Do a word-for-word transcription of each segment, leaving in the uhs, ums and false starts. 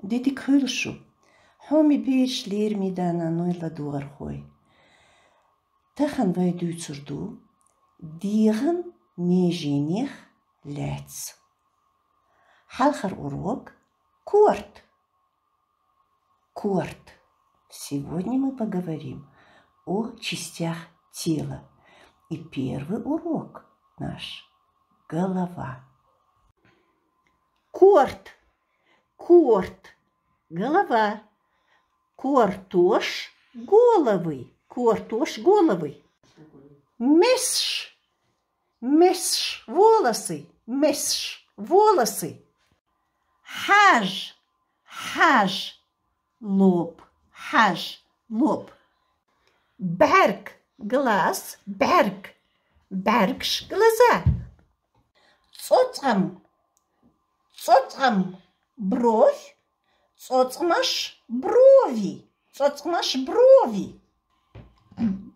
Де дика хуьлда шун, хьоме бераш, лераме даь-наной, ладогӀархой. Тахан вай дуьйцур ду дегӀан меженех лаьцна. Хьалхара урок — корта. Корта. Сегодня мы поговорим о частях тела. И первый урок наш — голова. Корта. Корта. Голова. Кортош — головы. Кортош — головы. Месаш. Месаш — волосы. Месаш — волосы. Хьаж. Хьаж — лоб. Хьаж — лоб. БӀарг — глаз. БӀарг. БӀаргаш — глаза. ЦӀоцӀам. ЦӀоцӀам — бровь. ЦӀоцӀамаш — брови. ЦӀоцӀамаш — брови.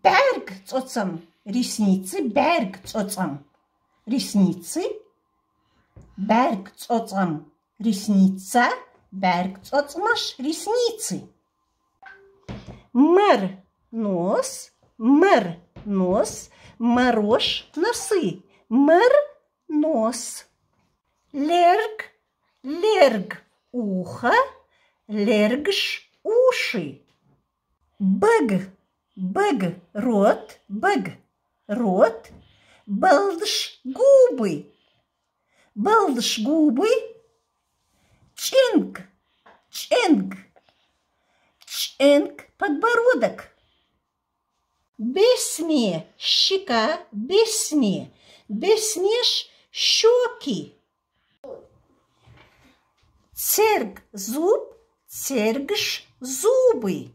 БӀарг цӀоцӀам — ресницы. БӀарг цӀоцӀам — ресницы. БӀарг цӀоцӀам — ресница. БӀарг цӀоцӀамаш — ресницы. Мар — нос. Мар — нос. Марош — носы. Мар — нос. Лерг. Лерг — ухо. Лергаш — уши. Баг. Баг — рот. Баг — рот. Балдаш — губы. Балдаш — губы. ЧӀенг. ЧӀенг. ЧӀенг — подбородок. Бесне — щека. Бесне. Беснеш — щёки. Церг — зуб. Цергаш — зубы.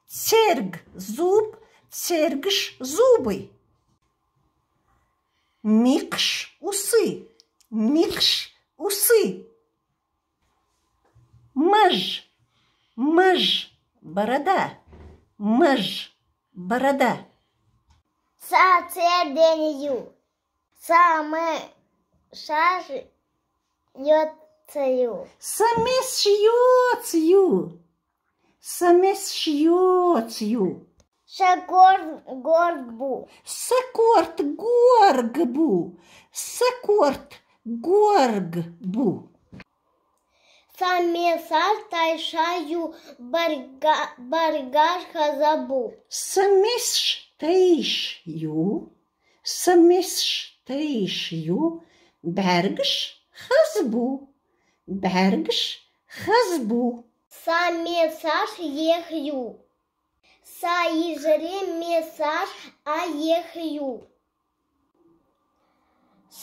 Церг — зуб. Цергаш — зубы. Мекхаш — усы. Мекхаш — усы. Маж. Маж — борода. Маж — борода. Са цӀе ден ю. Са месаш йоӀца ю. Са месаш йоӀца ю. Са месаш йоӀца ю. Са корта горга бу. Са корта горга бу. Са корта горга бу. Са месаш тайша ю, барга-, баргаш хаза бу. Са месаш тайша ю. Са месаш тайша ю, бӀаргаш хаза бу. БӀаргаш хаза бу. Са месаш еха ю. Са йижарий месаш а еха ю.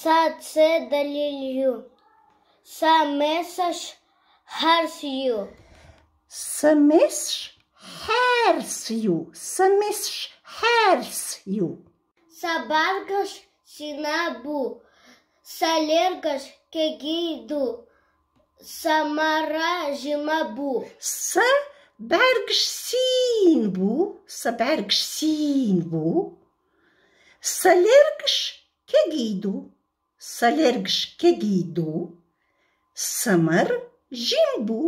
Са цӀе далил ю. Са месаш хьарс ю. Са месаш хьарс ю. Са месаш хьарс ю. Са бӀаргаш сина бу. Са лергаш кегий ду. Са мара жима бу. Са бӀаргаш сийна бу. Са бӀаргаш сийна бу. Са лергаш кегий ду. Са лергаш кегий ду. Са мара жима бу.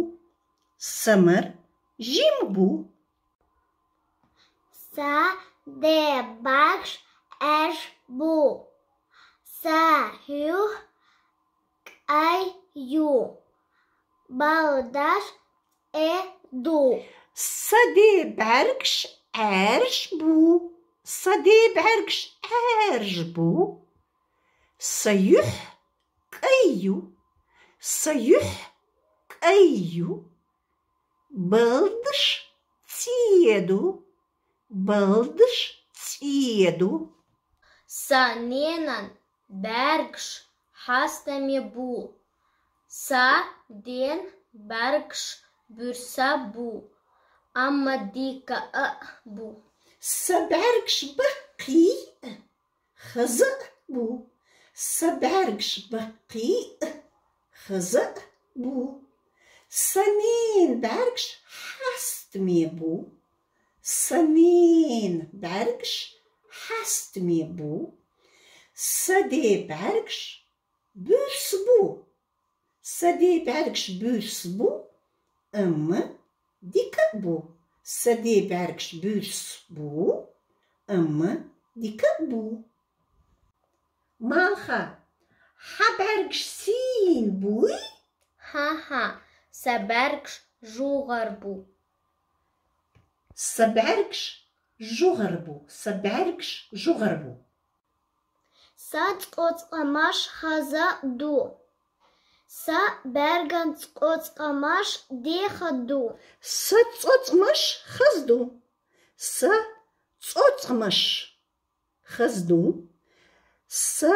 Са мара жима бу. Са де бӀаргаш аьржа бу. Са юхь кӀай ю. Балдаш цӀе ду. Са де бӀаргаш аьржа бу. Са де бӀаргаш аьржа бу. Са юхь кӀай ю. Са юхь кӀай ю. Балдаш цӀе ду. Балдаш цӀе ду. Са ненан бӀаргаш хьастаме бу. Са ден бӀаргаш буьрса бу. Амма дика а бу. Са бӀаргаш баккхий а, хаза а бу. Са бӀаргаш баккхий а, хаза а бу. Са ненан бӀаргаш хьастаме бу. Са ненан бӀаргаш хьастаме бу. Са де бӀаргаш буьрса бу. Са де бӀаргаш буьрса бу. Амма дика бу. Са де бӀаргаш буьрса бу, амма дика бу. Малха, хьа бӀаргаш сийна буй? ХӀа-хӀа, са бӀаргаш жугӀар бу. Са бӀаргаш жугӀар бу, са бӀаргаш жугӀар бу. Са цкъоцкъамаш хаза ду. Са бӀарган цкъоцкъамаш деха ду. Са цкъоцкъамаш хаза ду. Са цкъоцкъамаш хаза ду. Са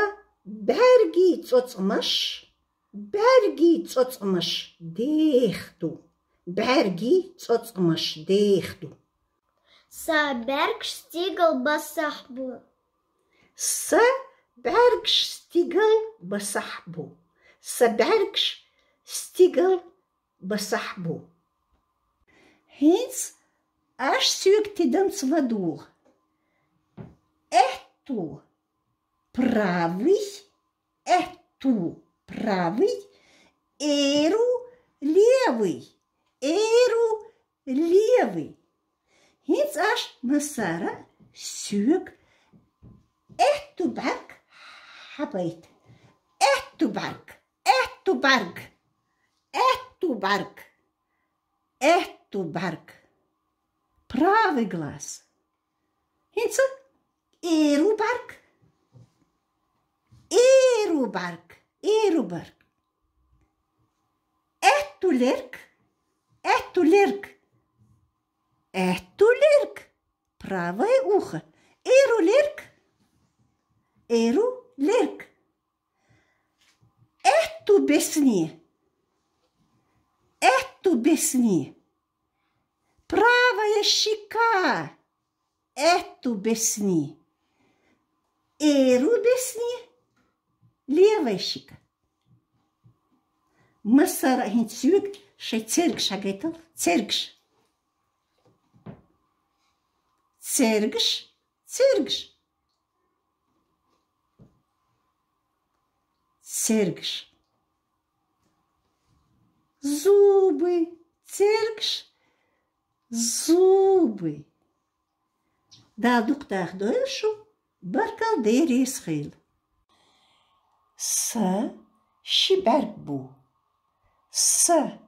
бӀаргий цкъоцкъамаш, бӀаргий цкъоцкъамаш деха ду. БӀаргий цкъоцкъамаш деха ду. Са бӀаргаш стигал басахь бу. Са бӀаргаш стигал басахь бу. Са бӀаргаш стигал басахь бу. ХӀинца аш соьга тидамца ладугӀа. Аьтту правый, аьтту правый, эру левый, эру левый. ХӀинца аш массара соьга аьтту бӀарг хьабайта. Аьтту бӀарг, аьтту бӀарг, аьтту бӀарг, аьтту бӀарг. Правый глаз. ХӀинца эру бӀарг. Эру бӀарг. Эру бӀарг. Аьтту лерг. Аьтту лерг. Аьтту лерг. Правое ухо. Эру лерг. Эру лерг. Аьтту бесни. Аьтту бесни. Правая щека. Аьтту бесни. Эру бесни. Левая щека. Массара а хӀинца соьга шоай цергаш хьагайтал. Цергаш. Цергаш. Цергаш. Цергаш. Зубы. Цергаш. Зубы. Дала дукха дахадойла шу, баркал, Дела реза хийла. Са ши бӀарг бу. Са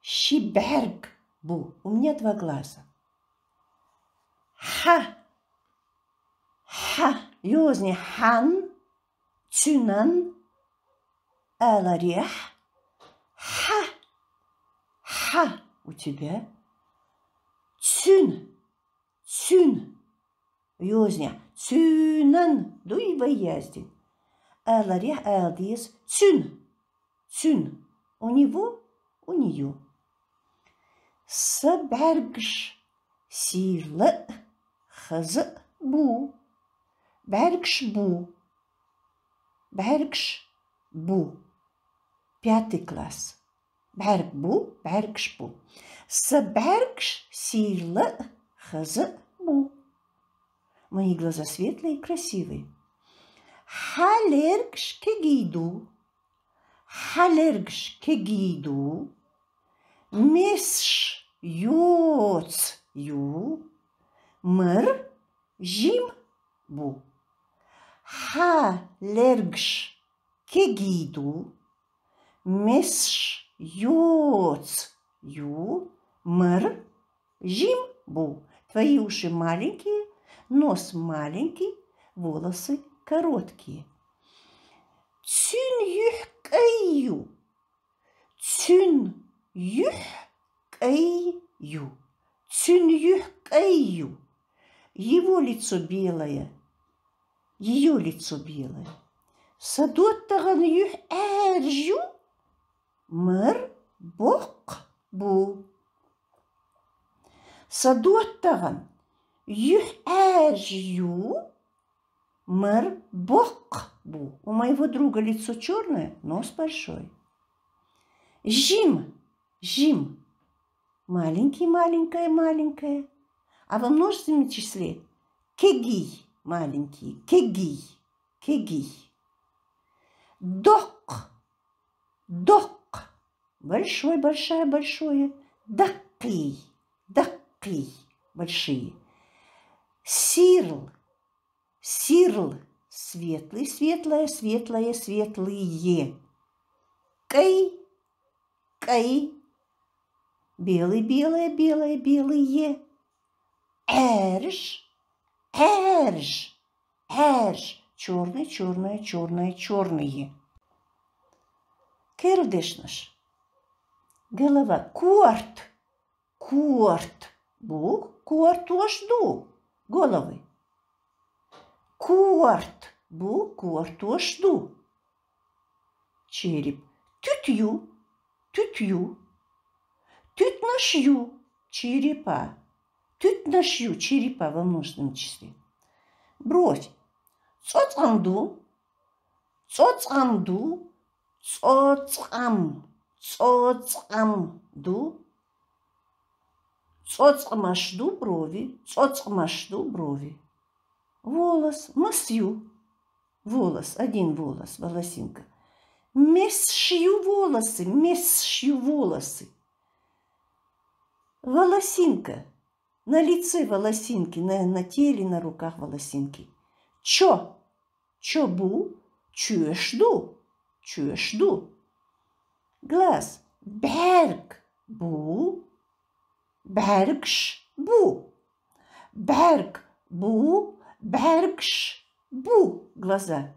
ши бӀарг бу. У меня два глаза. Хьа. Хьа. Йозане хьан, цуьнан, аларехь. Хьа. Хьа у тебя. Цуьн. Цуьн. Йозане цуьнан дуй вай яздина. Аларехь ала деза цуьн. Цуьн. У него, у неё. Са бӀаргаш сийрла а, хаза а бу. БӀаргаш бу. БӀаргаш бу. Пятый класс. БӀарг бу, бӀаргаш бу. Са бӀаргаш сийрла а, хаза а бу. Мои глаза светлые и красивые. Хьа лергаш кегий ду. Хьа лергаш кегий ду. Месаш йоца ю. Мара жима бу. Хьа лергаш кегий ду. Месаш йоца ю. Мара жима бу. Твои уши маленькие, нос маленький, волосы короткие. Цуьнан юьхь кӀай ю. Цуьнан юьхь кӀай ю. Цуьнан юьхь кӀай ю. Его лицо белое. Её лицо белое. Са доттагӀан юьхь Ӏаьржа ю. Мара боккха бу. Са доттагӀан юьхь Ӏаьржа ю. Мара боккха бу. У моего друга лицо чёрное, нос большой. Жима. Жима. Маленький, маленькая, маленькая. А во множественном числе кегий, маленький, кегий, кегий. Доккха. Доккха. Большой, большая, большое. Даккхий, даккхий, большие. Сирл, сирл, светлый, светлое, светлое, светлые. Кӏай, кӏай, белый, белое, белое, белые. Ӏаьрж, ӏаьрж, ӏаьрж, чёрный, чёрное, чёрное, чёрные. Керлдешнаш. Голова. Корт, корт. Бу кортош ду. Головы. Корт, бу кортош ду. Череп. Туьтю, туьтю. Туьтнаш ю, черепа. Туьтнаш ю, черепа во множественном числе. Бровь. Цӏоцӏам ду, цӏоцӏам ду, цӏоцӏам, цӏоцӏам ду. Цӏоцӏмаш ду брови, цӏоцӏмаш ду брови. Волос, мыс ю. Волос, один волос, волосинка. Месш ю волосы, месш ю волосы. Волосинка. На лице волосинки, на, на теле, на руках волосинки. Чо. Чо бу, чоьш ду, чоьш ду. Глаз. Бӏарг бу, бӏаргш бу. Бӏарг бу, бӏаргш бу. Глаза.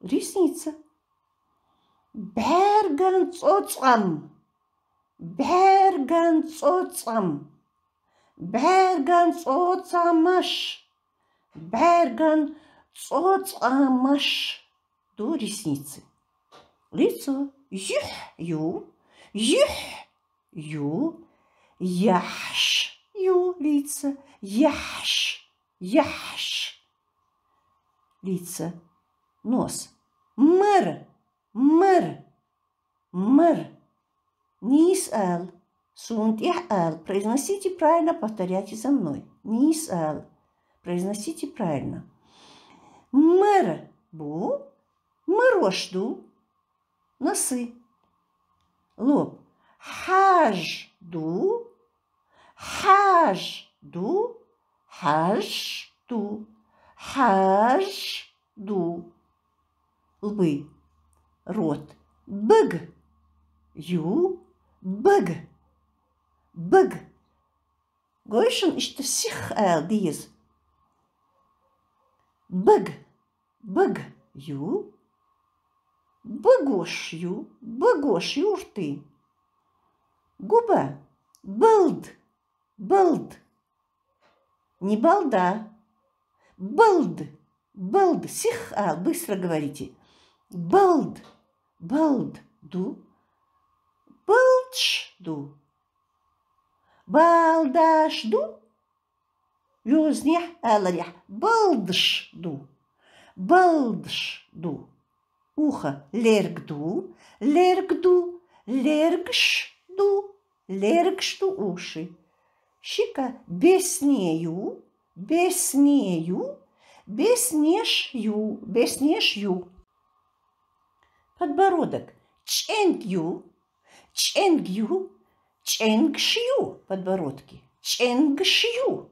Ресница. Бӏарган цӏоцӏам. Бӏарган цӏоцӏам. Бӏарган цӏоцӏамаш. Бӏарган цӏоцӏамаш. Ду ресницы. Лицо. Юхь ю, юхь ю, яхш ю лицо, яхш, яхш. Лицо. Нос. Мыр, мыр, мыр. Нийса ал, суна тӏехьа ал. Произносите правильно, повторяйте за мной. Нийса ал. Произносите правильно. Мыр бу, мырош ду. Носы. Лоб. Хьаж ду, хьаж ду, хьаж ду, хьаж ду. Лбы. Рот. Быг ю, быг, быг. Гой шуна иштта сихха ала деза. Быг, быг ю, быгош ю, быгош ю рты. Губа. Былд, былд. Не балда. Былд, былд. Сихха ала, быстро говорите. Былд, былд ду. Былдш ду. Балдаш ду. Юзнех аларех. Былдш ду. Былдш ду. Ухо. Лерг ду, лерг ду, лергш ду, лергш ду уши. Щека. Бесне ю, бесне ю, беснеш ю, беснеш ю. Подбородок. Чӏенг ю, чӏенг ю, чӏенгш ю. Подбородки. Чӏенгш ю.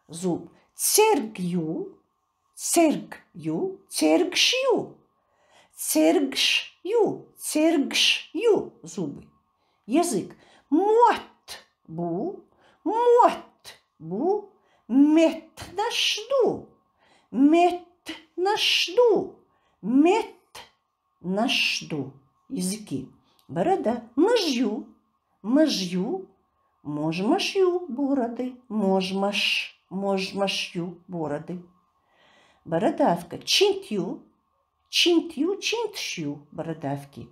Зуб. Церг ю, церг ю, цергш ю. Цергш ю, цергш ю. Зубы. Язык. Мот бу, мот бу, меттнаш ду, меттнаш ду, мет наш ду. Языки. Борода. Мыж ю, мыж ю, можмаш ю бороды, можмаш, можмаш ю бороды. Бородавка. Чинт ю, чинт ю, чинтш ю бородавки.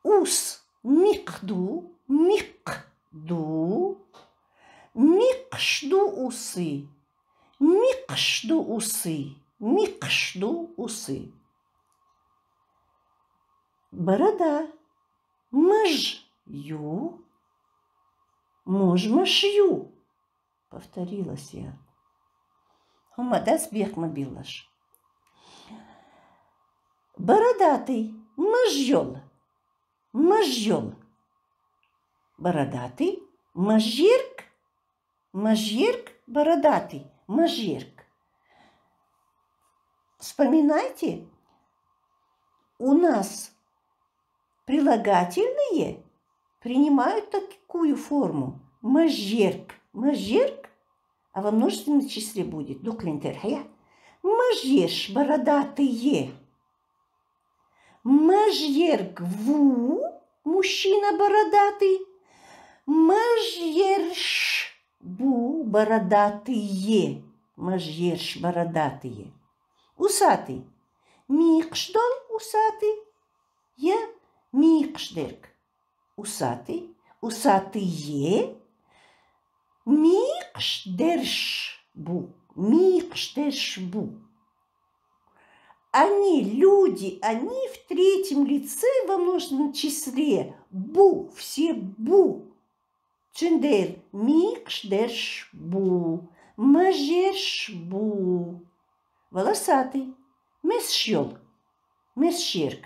Ус. Микъ ду, микъ ду, микъш ду усы, микъш ду усы, микъш ду усы. Борода. Мыж ю, можмаш ю. Повторилась я. ХӀума дас бехк ма биллаш. Бородатый. Мыж йола, мыж йола. бородатый, мажерг, мажерг, бородатый, мажерг. Вспоминайте, у нас прилагательные принимают такую форму. Мажерг, мажерг, а во множественном числе будет дуклин терхья. Мажерш, бородатые. Мажерг ву, мужчина бородатый. Мажерш бу, бородатые. Мажерш, бородатые. Усатый. Мийкъш дол усатый. Я мийкъш дерг. Усатый. Усатые. Мийкъш дерш бу. Мийкъш дерш бу. Они, люди, они в третьем лице во множественном числе. Бу, все бу. Цундер мийкъш дерш бу, мажерш бу. Волосатый. Месш йол. Месш ерг.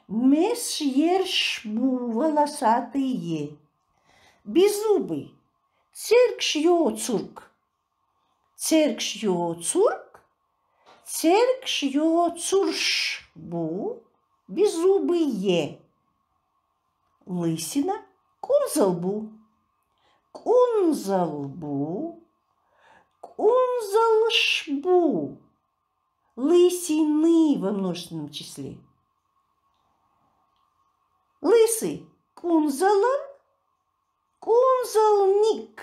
Месш ерш бу, волосатые. Беззубый. Цергш йоцург. Цергш йоцург, цергш йоцурш бу, беззубые. Лысина. Кӏунзал бу. Кӏунзал бу. Кӏунзалш бу. Лысины во множественном числе. Лысый. Кӏунзалан. Кӏунзалник.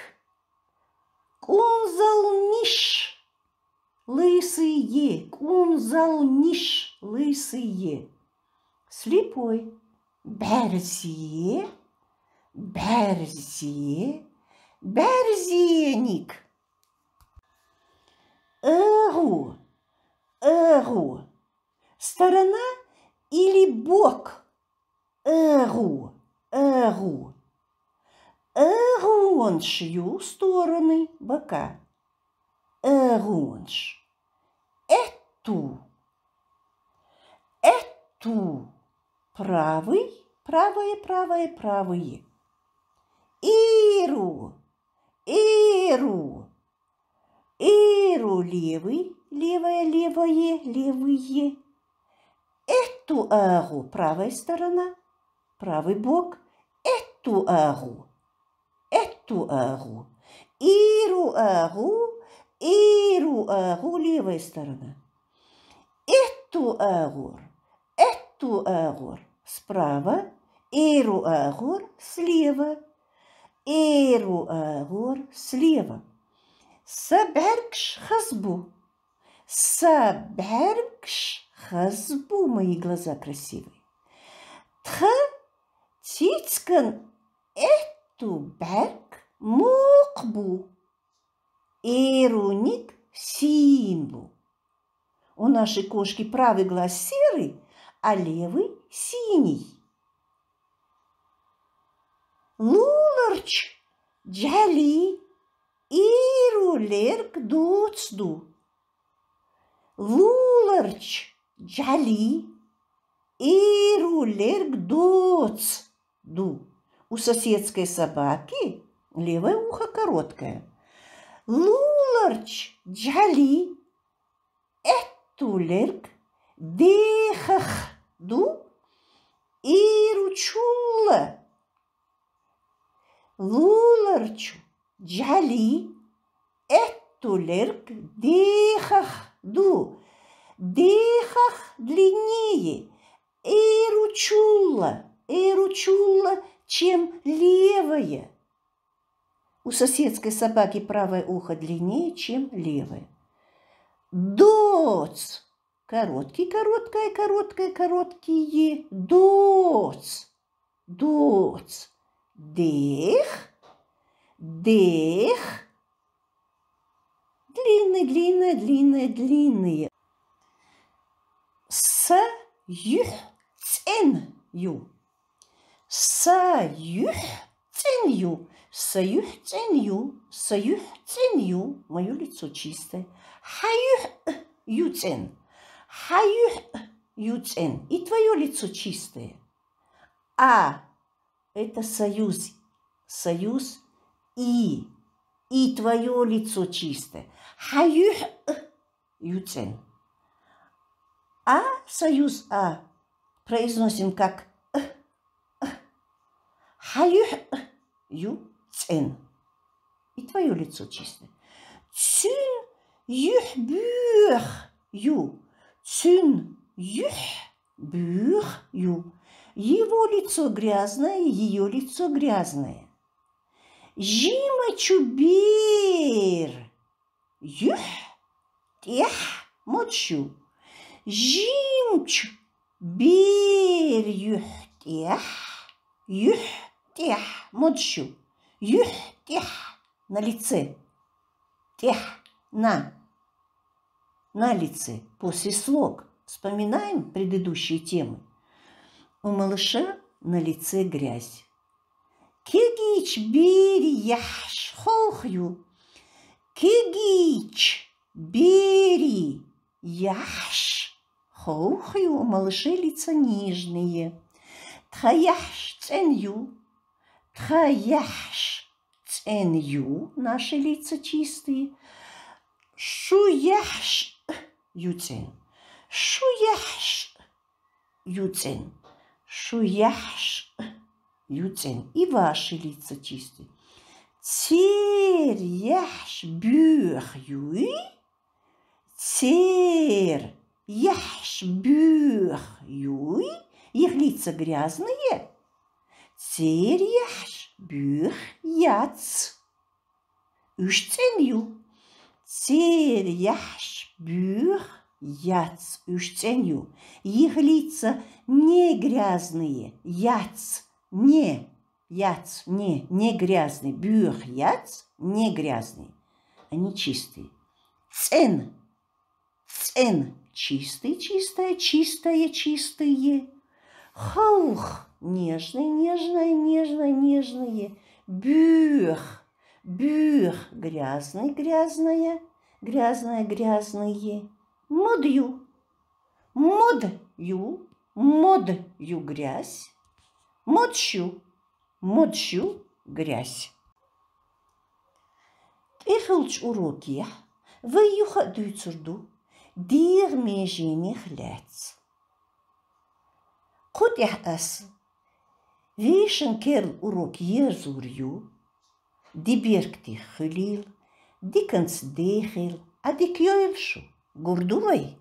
Кӏунзалниш. Лысые. Кӏунзалниш. Лысые. Слепой. Бӏарзие. Бӏарзие. Бӏарзиеник. Эгъу. Эгъу. Сторона или бок. Эгъу, эгъу. Эгъуонш ю стороны, бока. Эгъуонш. Этту. Этту. Правый, правое, правое, правые. Эру. Эру. Эру левый, левое, левое, левые. Этту эгъу, правая сторона, правый бок. Этту эгъу. Этту эгъу. Эру эгъу, эру эгъу, левая сторона. Этту эгъур. Этту эгъур. Справа. Эру эгъур. Слева. Эру эгъур. Слева. Са бӏаргш хазбу. Са бӏаргш хазбу, мои глаза красивые. Тха цицкан этту бӏарг мукъ бу. Эруник син бу. У нашей кошки правый глаз серый, а левый синий. Луларч джали, эру лерг доц ду. Луларч джали, эру лерг доц ду. У соседской собаки левое ухо короткое. Луларч джали, этту лерг дехах ду, эру чулла. Луларч джали, этту лерг дехах ду. Дехах длиннее. Эру чулла, эру чулла, чем левое. У соседской собаки правое ухо длиннее, чем левое. Доц. Короткий, короткое, короткое, короткие. Доц. Доц. Дех. Дех. Длинные, длинные, длинные, длинные. Са юхь цӏен ю. Са юхь цӏен ю. Са юхь цӏен ю. Са юхь цӏен ю. Моё лицо чистое. Хьа юхь ю цӏен. Хьа юхь ю цӏен. И твоё лицо чистое. А. Это союз союз и. И твоё лицо чистое. Хьа юхь ю цӀена. А союз а произносим как ы, ы. Хьа юхь ю цӀена. И твоё лицо чистое. Цуьн юхь буьйха ю. Цуьн юхь буьйха ю. Его лицо грязное, её лицо грязное. Жимачу бер юхь тӀехь модаш ю. Жимачу бер юхь тӀехь, юхь тӀехь модаш ю. Юхь тӀехь, на лице. ТӀехь, на. На лице, после слог. Вспоминаем предыдущие темы. У малыша на лице грязь. Кегийчу берийн яххьаш ховха ю. Кегийчу берийн яххьаш ховха ю, у малышей лица нежные. Тхан яххьаш цӀена ю. Тхан яххьаш цӀена ю, наши лица чистые. Шу яххьаш ю цӀена. Шу яххьаш ю цӀена. Шу яххьаш ю цӀена. И ваши лица чистые. Церан яххьаш буьйха юй. Церан яххьаш буьйха юй. Их лица грязные. Церан яххьаш буьйха яц. Уьш цӀена ю. Церан яххьаш буьйха яц. Уьш цӀена ю. Их лица не грязные. Яц. Не. Яц. Не. Не грязный. Буьйха яц. Не грязный. Они чистые. ЦӀена. ЦӀена. Чистый, чистая, чистая, чистые. Ховха. Нежный, нежная, нежная, нежные. Буьйха. Буьйха. Грязный, грязная, грязная, грязные. Мод ю. Мод ю. Мод ю грязь. Модаш ю. Модаш ю грязь. ТӀехуьлучу урокехь вай юха а дуьйцур ду дегӀан меженех лаьцна. Кху тӀехь ас вешан керла урок ерзор ю, ди беркатех хуьлийла, диканца дехийла, Ӏа дика йойла шу, гур ду вай?